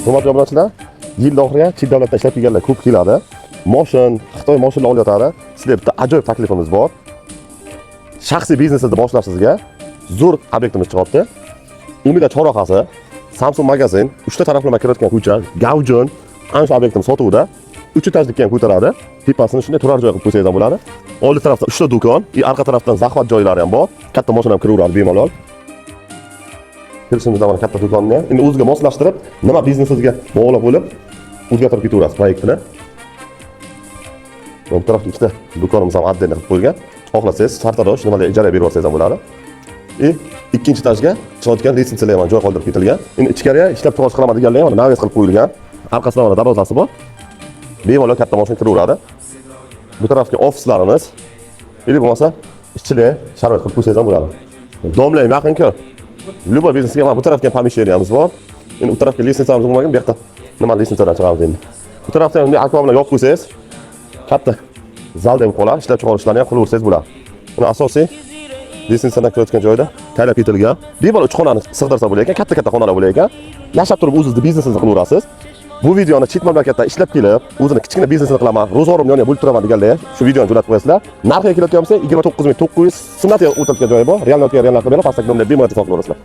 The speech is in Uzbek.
Hurmatli obunachilar, yil oxiriga chet davlatdan ishlab kelganlar ko'p keladi. Moshin, Xitoy moshinlar olayotadi. Sizga bitta ajoyib taklifimiz bor. Shaxsiy biznesingizni boshlashingizga zo'r obyektimiz chiqyapti. Umida chorrahasi, Samsung magazin, uchta taraflama kirayotgan ko'cha, gavjun, ana shu obyektimiz sotuvda. 3 etajlikka ham ko'taradi. Tepasini shunday turar joy qilib qo'ysangiz ham bo'ladi. Oldi tarafda 3 ta do'kon, и orqa tarafdan захват joylari ham bor. Katta mashina ham kiraveradi bemalol. Kirishimizdan mana katta do'konni ham endi o'ziga moslashtirib, nima biznesingizga bog'liq bo'lib o'zgartirib ketaverasiz proyektini. Bu tarafda ikkita do'konimiz ham отдельно qilib qo'yilgan. Xohlasangiz sartarosh nimalar ijaraga berib yuborsangiz ham bo'ladi. И ikkinchi etajga chiqayotgan лестница lar ham joy qoldirib ketilgan. Endi ichkariga ishlab chiqarish qilaman deganlar ham mana навес qilib qo'yilgan. Orqasida mana darvozasi bor. Bemalol katta mashina kiraveradi. Bu tarafga ofislarimiz или bo'lmasa ishchilar sharoit qilib qo'ysangiz ham bo'ladi. Дом lar ham yaqin-ku. Любой biznesga mana bu tarafga ham помещение miz bor. Endi u tarafga лестница miz bo'lmagan, bu yoqda nima лестница dan chiqamiz endi. Bu tarafda ham bunday akva bilan yopib qo'ysangiz, katta zal deb qoladi, ishlab chiqarishlarni ham qilaversangiz bo'ladi. Buni asosiy лестница dan kirayotgan joyda taylab ketilgan. Bemalol uch xonani sig'dirsa bo'lar ekan, katta-katta xonalar bo'lar ekan. Yashab turib o'zingizni biznesingizni qilaverasiz. Bu videoni chet mamlakatdan ishlab kelib, o'zini kichkina biznesini qilaman, ro'zg'orim yoniga bo'lib turaman deganlar shu videoni jo'natib qo'yasizlar. Narxiga kelayotgan bo'lsa, 29 900 so'mdan o'tadigan joyi bor. Real narxga, real narxga berib, pastdagi nomerga bemalol telefon qilaverasizlar.